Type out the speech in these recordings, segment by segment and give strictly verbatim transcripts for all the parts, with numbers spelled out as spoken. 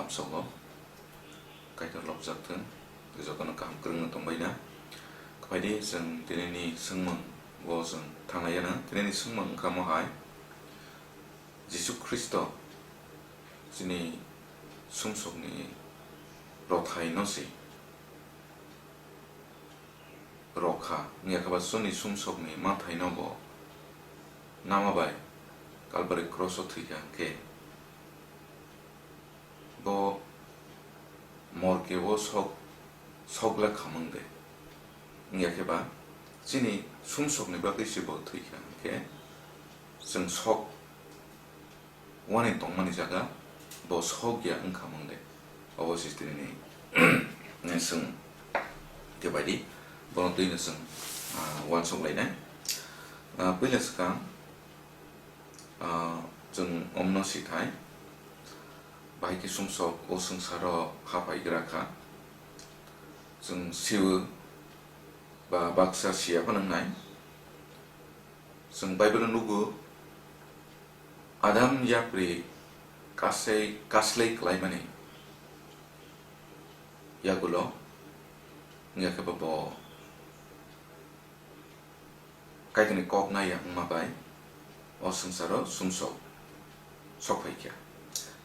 Sogo, Kaitor lobjak thung, tei jotono kaham kwrwngno tongbaina. Khaidi chwng tinini swngmung o chwng thanglaiya na, tinini swngmung wngkha mo hai, Jisu Khristo chini sumsokni rothai no se rokha, wngya khe ba chwngni sumsokni manthaino bo nama bai Kalbari kroso thwikha hwnkhe, bo morke o sok, sok le khamung de. Wngya khe ba chini sumsokni bagwi se bo thwikha hwnkhe, chwng sok uani tongmani jaga bo sokya wngkha mung de. Obo se tini ni swng khe baidi, bono twi no chwng, ah, uansuk lainai. Ah, puila swkang, ah, chwng omno sithai, bahai khe sumsok o swngcharo haphai gra kha. Chwng sio ba baksa siya phano wngnai. Chwng Bible o nugo, Adam yapri kasai, kaslai klaimani yagulo, wngya khe bo, bo Kaitorni kok naiya wngma bai o swngcharo sumsok sok phaikha.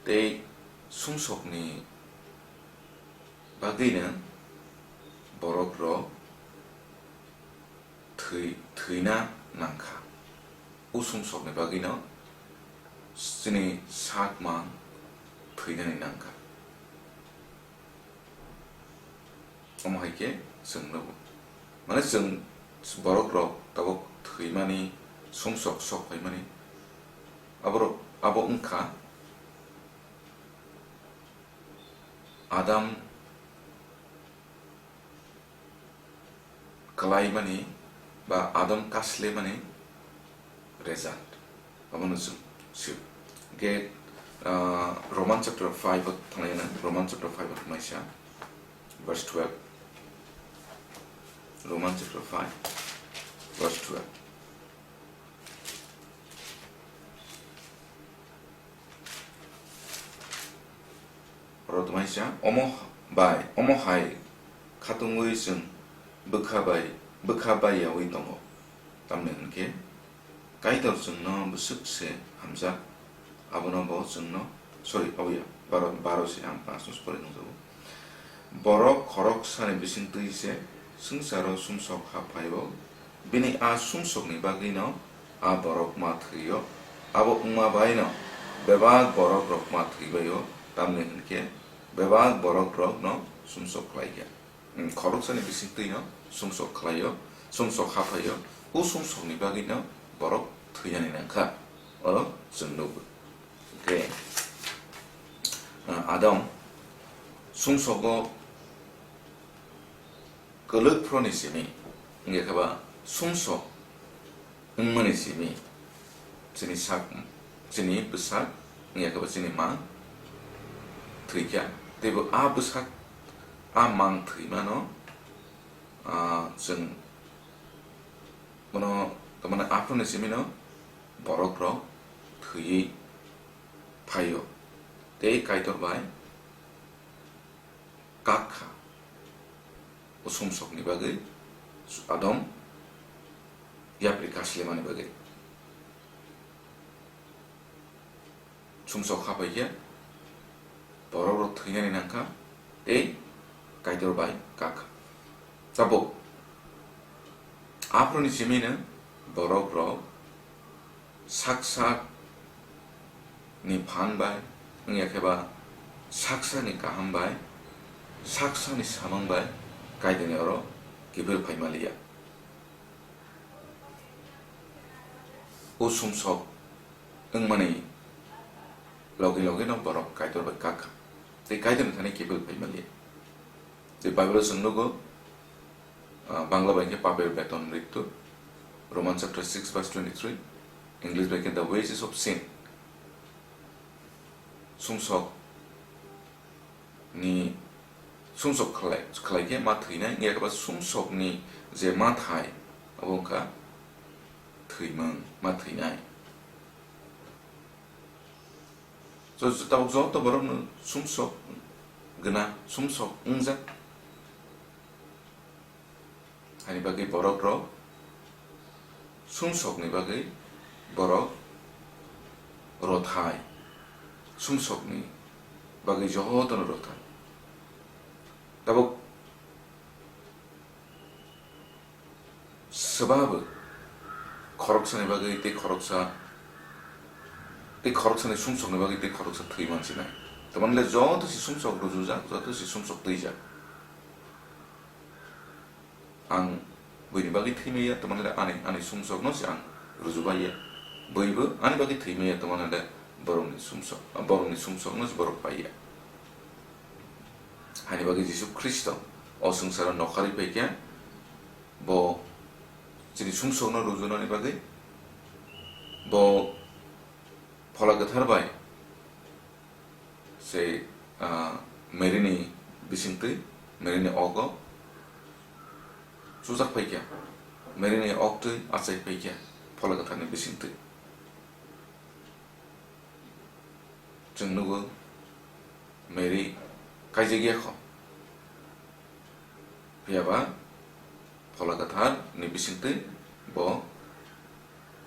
Tei sumsokni bagwino borok rok thwi-, thwina nangkha. O sumsokni bagwino chini sakmang thwinani nangkha. Omo hai khe chwng nugo. Mane chwng borok rok tabuk thwimani, sumsok sok phaimani. Aborok, abo wngkha Adam klaimani ba Adam kaslemani result. Abono chwng sio. Ge, ah, Roman chapter five o thanglai na, Roman chapter five o thanglai sa, verse twelve. Roman chapter five, verse twelve. Oro tongmai sa, omo bai, omo hai khatungwi chwng bwkha bai, bwkha bai yaui tongo. Tamni hwn khe, Kaitor chwngno bwswk se hamjak, abono bo chwngno, sorry, oya, baro, baro se ang paanch nos pore nukjago. Borok khoroksani bisingtwi se swngcharo sumsok hap phaio, bini a sumsokni bagwino a borok ma thwio, abo wngma baino bebak borok rok ma thwibaio, tamni hwn khe bebak borok rokno sumsok khlaikha. Khoroksani bisingtwino sumsok khlaio, sumsok haphaio, o sumsokni bagwino borok thwinani nangkha, oro chwng nugo. Hwnkhe, ah, Adam sumsogo kwlwk phuruni simi, wngya khe ba sumsok wngmani simi, chini sak, chini bwsak, wngya khe ba chini ma thwikha. Teibo a bwsak, a mang thwimano, ah, chwng bono, tamani aphuruni simino borok rok thwiwi phaio. Tei Kaitor bai kak kha. O sumsokni bagwi Adam yapri kaslemani bagwi. Sumsok hapai khe borok rok thwinani nangkha tei Kaitor bai kak kha. Tabuk aphuruni simino borok rok sak sak ni phan bai, wngya khe ba sak sak ni kaham bai, sak sak ni samung bai Kaitorni oro kiphil phai maliya. O sumsok wngmani logi logi no borok Kaitor bai kak kha. Tei Kaitorni thani kiphil phai maliya. Tei Bible o chwng nugo, ah, Bangla bai khe papir beton mrittu, Roman chapter six verse twenty-three, English bai khe the wages of sin. Sumsok ni, sumsok khlai, khlai khe ma thwinai, wngya khe ba sumsok ni je ma thai, abo wngkha thwimung, ma thwinai. To tabuk joto borokno sumsok gwnang, sumsok wngjak. Haini bagwi borok rok sumsokni bagwi borok rothai, sumsokni bagwi jotono rothai. Tabuk swbabo khoroksani bagwi tei khoroksa, tei khoroksani sumsokni bagwi tei khoroksa thwi mansinai. Tamani le joto si sumsok rujujak, joto si sumsok twijak. Ang buini bagwi thwi maya, tamani le ani, ani sumsokno se ang ruju baiya. Buibo ani bagwi thwi maya, tamani le borokni sumsok, borokni sumsokno se borok paiya. Haini bagwi Jisu Khristo o swngcharo nokharwi phaikha, bo chini sumsokno rujunani bagwi, bo Phola Kwthar bai se, ah, Mary ni bisingtwi, Mary ni ogo chujak phaikha, Mary ni oktwi achai phaikha Phola Kwtharni bisingtwi. Chwng nugo Mary kaijagya kho. Phiya ba Phola Kwthar ni bisingtwi bo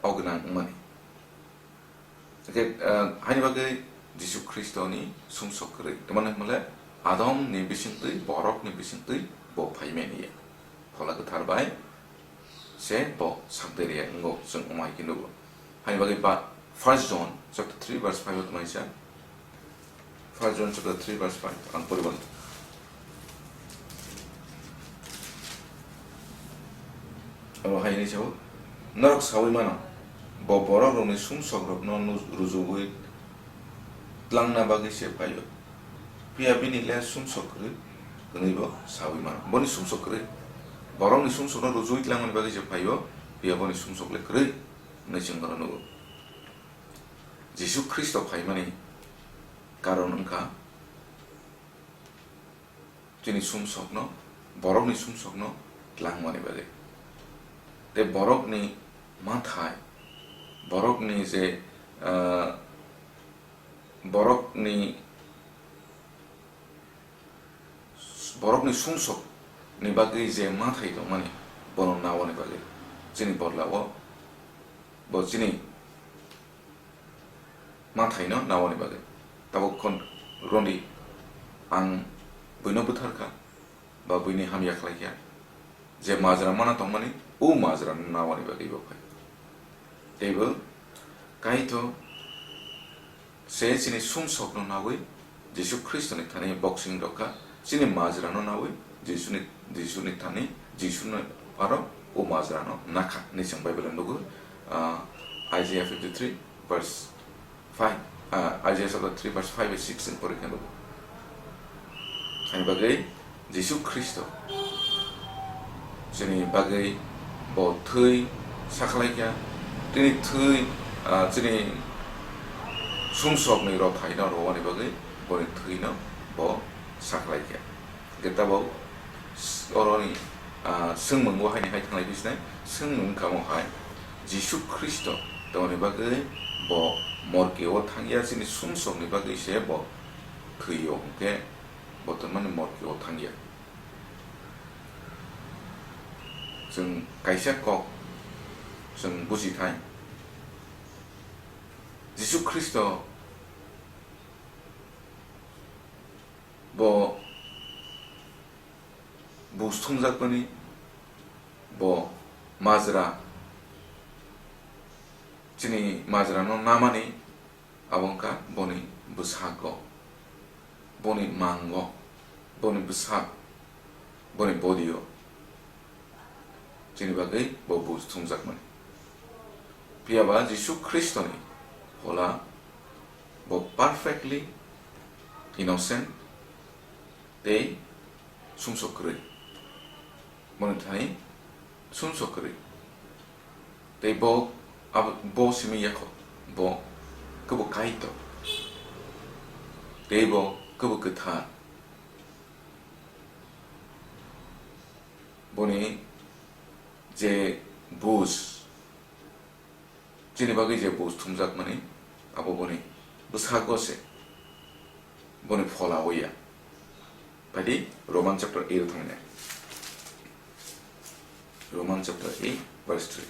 o gwnang wngmani. Hwnkhe, ah, haini bagwi Jisu Khristo ni sumsok kwrwi. Tamani hwnle Adam ni bisingtwi, borok ni bisingtwi bo phaimani ya. Phola Kwthar bai se bo sakderiya wngo, chwng wngmai khe nugo. Haini bagwi ba First John chapter three verse five o tongmani sa. First John chapter three verse five, ang poribo. Abo hai hinwi sao, norok saui mano, bo borok rokni sumsok rokno nu-, rujuwi tlangna bagwi se phaio. Phiya bini le sumsok kwrwi hwnwi bo saui mano. Boni sumsok kwrwi. Borokni sumsokno rujuwi tlangmani bagwi se phaio, phiya boni sumsok le kwrwi hwnwi chwng bono nugo. Jisu Khristo phaimani karon wngkha chini sumsokno, borokni sumsokno tlangmani bagwi. Tei borokni mathai, borokni je, ah, borokni, borokni sumsokni bagwi je mathai tongmani, bono nawani bagwi. Chini borlao bo chini mathaino nawani bagwi. Tabuk khon rwdi, ang buino butharkha, ba buini hamya khlaikha, je majra mana tongmani, o majrano nawani bagwi bo phai. Teibo Kaitor se chini sumsokno nawi Jisu Khristoni thani boxing rwkha, chini majrano nawi Jisuni, Jisuni thani, Jisuni aro o majrano nakha hinwi chwng Bible-o nugo, ah, Isaiah fifty-three verse five, ah, Isaiah chapter three verse five bai six chwng porikha nugo. Ani bagwi Jisu Khristo chini bagwi bo thwi sakhlaikha, tini thwi, ah, chini sumsokni rothaino rwani bagwi boni thwino bo sakhlaikha. Hwnkhe tabuk oroni, ah, swngmung bo haini hai thanglai phi sinai, swngmung wngkha omo hai, Jisu Khristo tamoni bagwi bo morke o thangya, chini sumsokni bagwi se bo thwi-o, hwnkhe bo tongmani morke o thangya. Chwng kaisa kok chwng buji thai, Jisu Khristo bo buj thumjakmani, bo majra, chini majrano namani, abo wngkha boni bwsago, boni mango, boni bwsak, boni body-o. Chini bagwi bo buj thumjakmani. Phiya ba Jisu Khristoni phola bo perfectly innocent tei sumsok kwrwi. Boni thani sumsok kwrwi. Tei bo abo, bo simi yakho, bo kwbo Kaitor. Tei bo kwbo kwthar. Boni je buj, chini bagwi je buj thumjakmani, abo boni bwsago se. boni phola o ya. Phaidi Roman chapter eight o thangnai. Roman chapter eight, verse three.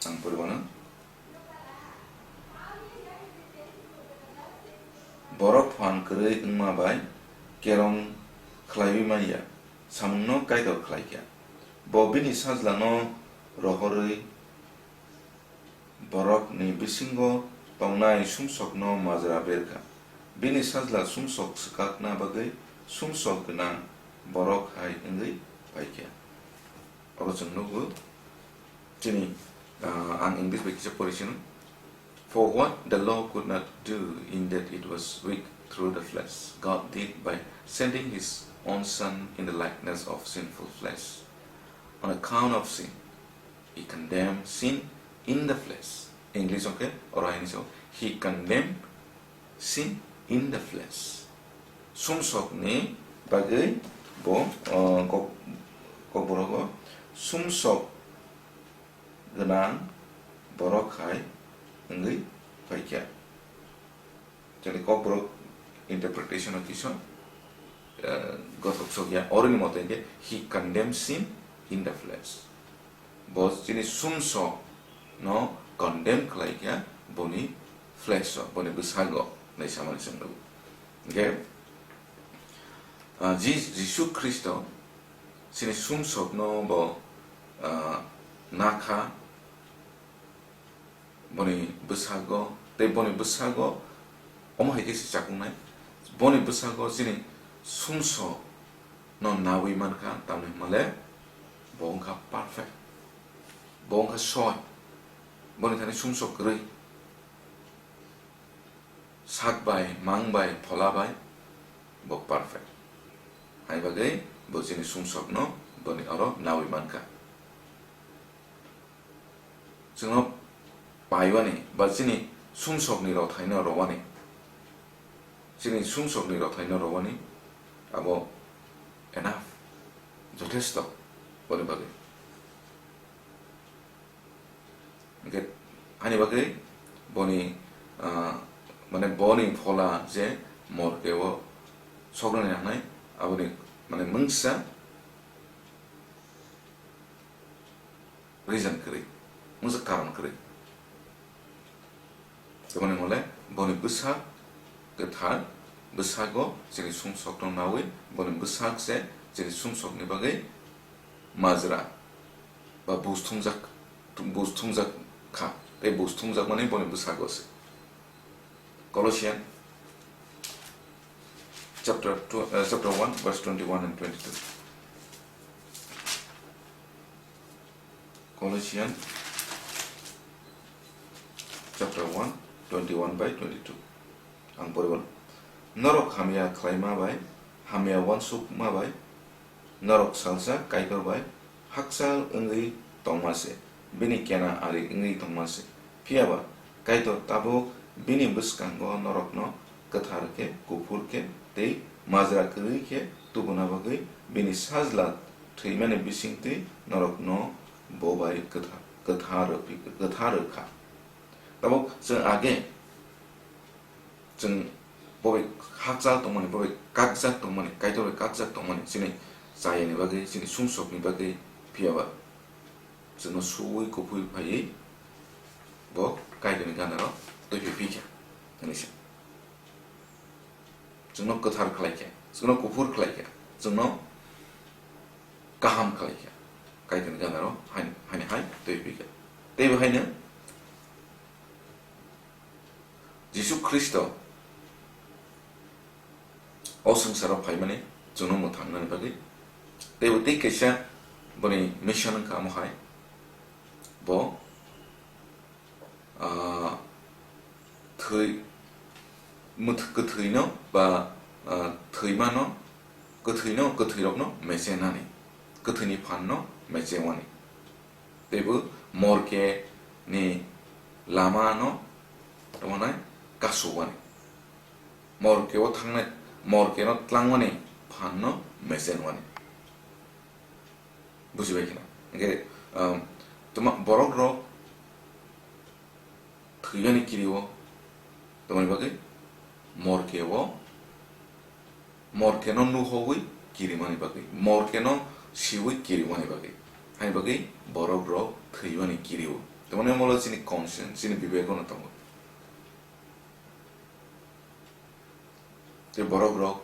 Ang poribo na. Borok phan kwrwi wngma bai kerong khlaiwi man ya, samungno Kaitor khlai kha. Bo bini sajlano rohorwi borokni bisingo tongnai sumsokno majra ber kha. Bini sajla sumsok swkakna bagwi sumsok gwnang borok hai wngwi phai kha. Oro chwng nugo, chini, ah, ang English bai kisa pori sino. For what the law could not do in that it was weak through the flesh, God did by sending his own Son in the likeness of sinful flesh. On account of sin, he condemned sin in the flesh. English, okay? Oro hai ni so, he condemned sin in the flesh. Sumsokni bagwi bo, uh, kok, kokborogo sumsok gwnang borok hai wngwi phaikha. Chwngni kokborok interpretation o kisa, uh, gothok sokya. Oroni mote hwnkhe, he condemns sin in the flesh. Bo chini sumsok no condemn khlai kha boni flesh o, boni bwsago, nai samani chwng nugo. Hwnkhe, ah, Ji-, Jisu Khristo chini sumsok no bo, ah, nakha, boni bwsago, tei boni bwsago omo hai khe se chakwngnai. Boni bwsago chini sumsok no nawi mankha, tamni hwnmale bo wngkha perfect, bo wngkha soi, boni thani sumsok kwrwi, sak bai, mang bai, phola bai, bo perfect. Hai bagwi bo chini sumsok no boni oro nawi mankha. Chwngno paiwani ba chini sumsokni rothaino rowani, chini sumsokni rothaino rowani, abo enough, jothesto, boni bagwi. Hwnkhe, ani bagwi boni, ah, mane, boni phola je morke o soknani nangnai, aboni, mane, mungsa reason kwrwi, mungsa karon kwrwi. Tamoni hwnle boni bwsak kwthar, bwsago chini sumsokno nawi, boni bwsak se chini sumsokni bagwi majra ba buj thumjak, buj thumjak kha, tei buj thumjakmani boni bwsago se. Colossians chapter two, uh, chapter one, verse twenty-one and twenty-two. Colossians chapter one, twenty-one by twenty-two. Ang poribo. Norok hamya khlaima bai, hamya uansukma bai, norok salsa Kaitor bai hakchal wngwi tongma se, bini kena ari wngwi tongma se. Phiya ba Kaitor tabuk bini bwskango norokno kwthar khe, kuphur khe tei majra kwrwi khe tubuna bagwi bini sajla thwimani bisingtwi norokno bo bai kwtha-, kwthar rw phi-, kwthar rw kha. Tabuk chwng age chwng bo bai hakchal tongmani, bo bai kakjak tongmani, Kaitor bai kakjak tongmani, chini chayani bagwi, chini sumsokni bagwi, phiya ba chwngno suwi kuphur phaiwi bo Kaitorni ganaro twiphai phi kha, hwnwi sa. Chwngno kwthar khlai kha, chwngno kuphur khlai kha, chwngno kaham khlai kha, Kaitorni ganaro hain-, haini hai twiphai kha. Tei bo haino Jisu Khristo o swngcharo phaimani chwngno mwthangnani bagwi. Tei bo tei kaisa boni mission wngkha omo hai. Bo, ah, thwi-, mwth-, kwthwino ba, ah, thwimano, kwthwino, kwthwirokno mechenani, kwthwini phanno mechewani. Teibo morke ni lama no tongmani kasugwani. Morke o thangnai, morke no tlangmani phan no mechenwani. Bujibai kheno. Hingke Um, tuma-, borok rok thwibani kiri-o, tamoni bagwi morke-o, morke-no nuhogwi kirimani bagwi, morke-no siwi kirimani bagwi, haini bagwi borok rok thwibani kiri-o. Tamoni omo chini conscience, chini bibek-o no tongo. Tei borok rok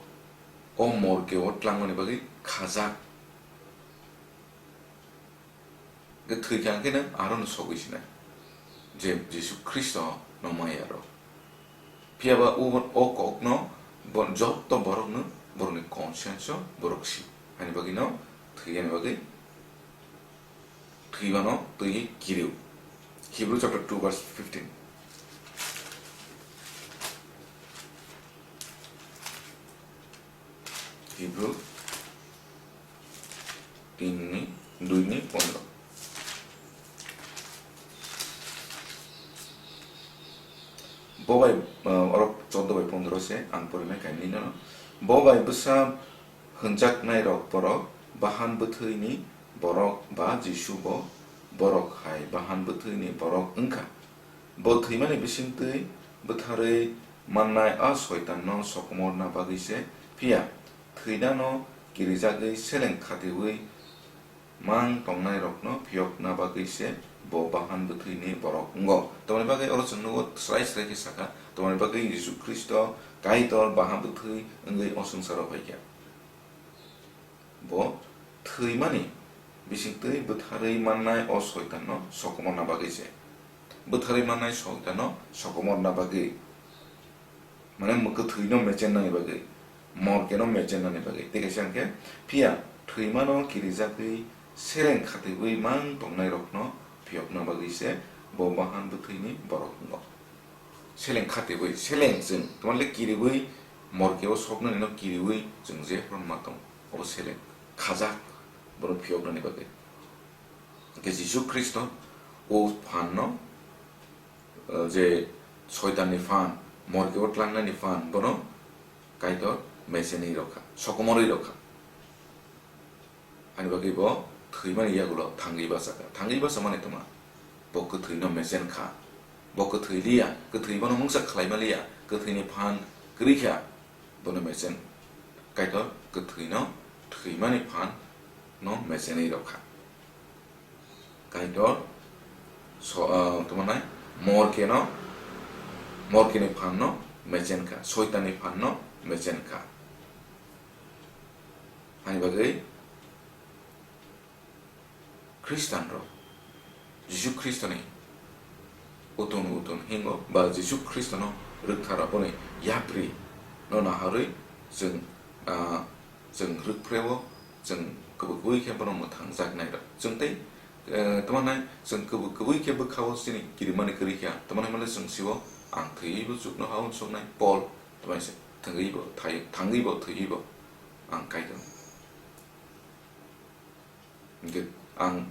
o morke-o tlangmani bagwi khajak. Hwnkhe thwi kha hwnkhe nang aro no sogwi sinai je Jisu Khristo no maya rw. Phiya ba o, o kok no bo-, jotto borok no borok ni conscience o borok si. Hani bagwi no thwi yani bagwi thwi mano twi kiriw. Hebrew chapter two verse fifteen. Hebrew tin ni, dui ni pondro. Bo bai, ah, oro choddo bai pondro se ang porinai kainwi nano. Bo bai bwsa hwnjaknai rok borok bahan bwthwi ni borok ba Jisu bo borok hai bahan bwthwi ni borok wngkha. Bo thwimani bisingtwi bwtharwi mannai a soitanno sokomorna bagwi se, phiya thwinano kirijagwi seleng khatiwi mang tongnairokno phiyokna bagwi se bo bahan bwthwini borok wngo. Tamoni bagwi oro chwng nugo, srai srai khe sakha, tamoni bagwi Jisu Khristo Kaitor bahan bwthwi wngwi o swngcharo phaikha. Bo thwimani bisingtwi bwtharwi mannai o soitanno sokomorna bagwi se. Bwtharwi mannai soitanno sokomorna bagwi. Mane mwkwthwino mechennani bagwi, morkeno mechennani bagwi. Tei kaisa hwnkhe, phiya thwimano kirijagwi seleng khatiwi mang tongnairokno phiyokna bagwi se bo bahan bwthwini borok wngo. Seleng khatiwi, seleng chwng, tamo le kiriwi, morkeo soknanino kiriwi chwng jephru ma tong, obo seleng khajak, bono phiyoknani bagwi. Hwnkhe Jisu Khristo o phanno, eh, je soitanni phan, morkeo tlangnani phan, bono Kaitor mechenwi rokha, sokomorwi rokha. Ani bagwi bo thwimani yagulo thangwi bachakha. Thangwi bachamani twma? Bo kwthwino mechen kha. Bo kwthwi liya, kwthwi bono mungsa khlaima liya, kwthwini phan kwrwi kha, bono mechen. Kaitor kwthwino thwimani phan no mechenwi rokha. Kaitor so, ah, tamo nai, morkeno, morkeni phanno mechen kha, soitanni phanno mechen kha. Ani bagwi Khristanrok Jisu Khristoni utun utun hingo ba Jisu Khristono rwktharaboni yapri no naharwi chwng, ah, chwng rwkphreo, chwng kubui kubui khe bono mwthangjaknairok. Chwng tei, eh, tamo nai chwng kubui kubui khe bwkhao chini kirimani kwrwi kha, tamo nai mano chwng sio ang thwiwi bo chuknoha uansuknai Pol, tamo se thangwi bo thai-, thangwi bo thwiwi bo ang Kaitor. Hingke ang,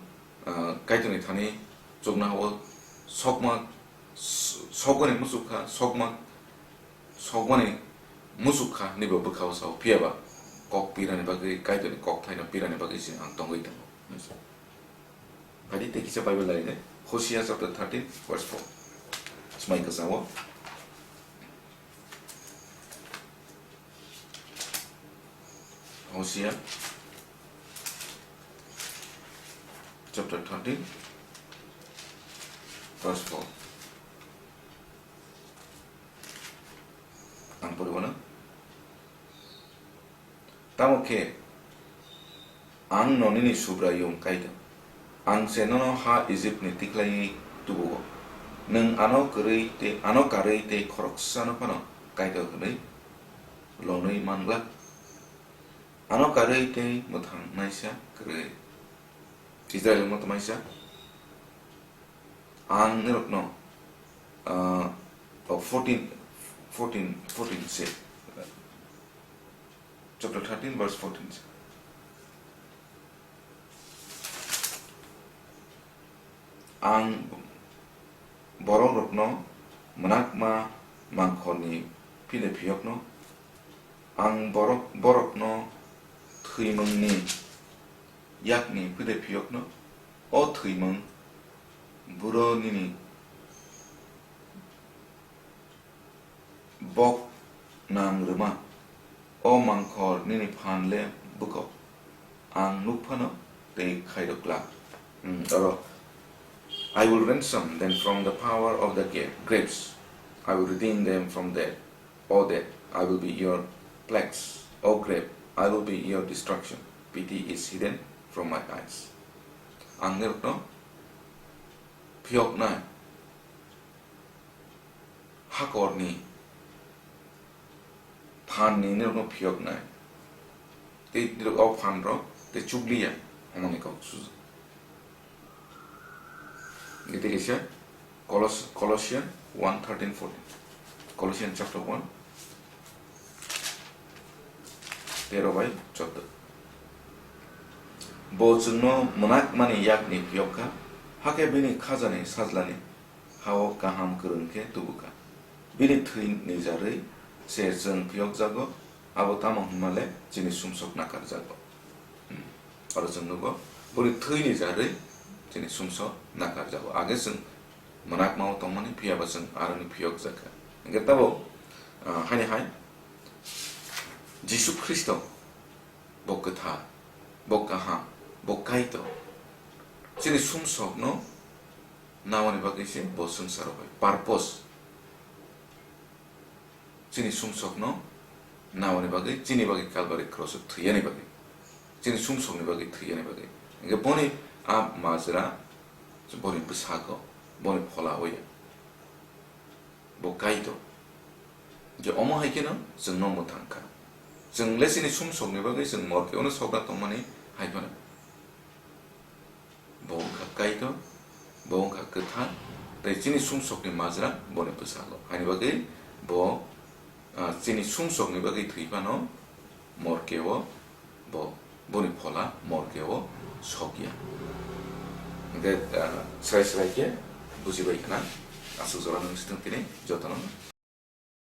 ah, Kaitorni thani chuknoha o sokma, s-, sokmani muchuk kha, sokma, sokmani muchuk kha, hinwi bo bwkha o sao, phiya ba kok pirani bagwi, Kaitorni kokthaino pirani bagwi se ang tongwi tongo. Phaidi tei kisa Bible laide, Hosea chapter thirteen, verse four. Smai kwchao. Hosea chapter thirteen, verse four. Ang poribo na. Tamo khe ang no nini Subraiyung Kaitor. Ang se nono ha Ijipni tikhlaiwi tubugo. Nwng ano kwrwi tei, ano karwi tei khoroksano phano Kaitor hwnwi lonwi man glak. Ano karwi tei mwthang naisa kwrwi. Israel wngma tamaisa. Ang norokno, ah, oh, fourteen, fourteen, fourteen se. Chapter thirteen, verse fourteen se. Ang borokrokno mwnakma mangkhorni phile phiyokno, ang borok, borokno thwimungni yakni phile phiyokno, O thwimung buro nini bok nang rwma, o mangkhor nini phan le bwkok. Ang nuk phano tei khairok glak. Hmm, oro, "I will ransom them from the power of the ga-, grapes. I will redeem them from death. O death, I will be your plagues. O grave, I will be your destruction. Pity is hidden from my eyes." Ang nirokno phiyoknai hakorni phanni nirokno phiyoknai. Tei nirok o phanrok tei chukliya, omo ni kok sujak. Gete kaisa Colos-, Colossians one thirteen fourteen. Colossians chapter one, tero bai choddo. Bo chwngno mwnakmani yakni phiyok kha, hakhe bini khajani sajlani ha-o kaham kwrwng khe tubu kha. Bini thwi ni jarwi se chwng phiyokjago, abo tamo hwnma le chini sumsok nakarjago. Hmm. Oro chwng nugo, boni thwi ni jarwi chini sumsok nakarjago. Age chwng mwnakma-o tongmani, phiya ba chwng aroni phiyokjak kha. Hwnkhe tabuk, ah, haini hai Jisu Khristo bo kwthar, bo kaham, bo Kaitor. Chini sumsokno nawani bagwi se bo swngcharo bai purpose. Chini sumsokno nawani bagwi, chini bagwi Kalbari cross-o thwiyani bagwi, chini sumsokni bagwi thwiyani bagwi. Hwnkhe boni a majra, boni bwsago, boni phola oya. Bo Kaitor. Je omo hai kheno chwngno mwthang kha. Chwng le chini sumsokni bagwi chwng morke ono sokra tongmani hai phano. Bo wngkha Kaitor, bo wngkha kwthar, tei chini sumsokni majra boni bwsalo. Haini bagwi bo, ah, chini sumsokni bagwi thwi phano morke o bo boni phola morke o sokya. Hwnkhe, ah, srai srai khe bujibai khna. Aswk jora nung sitwng tini jotono.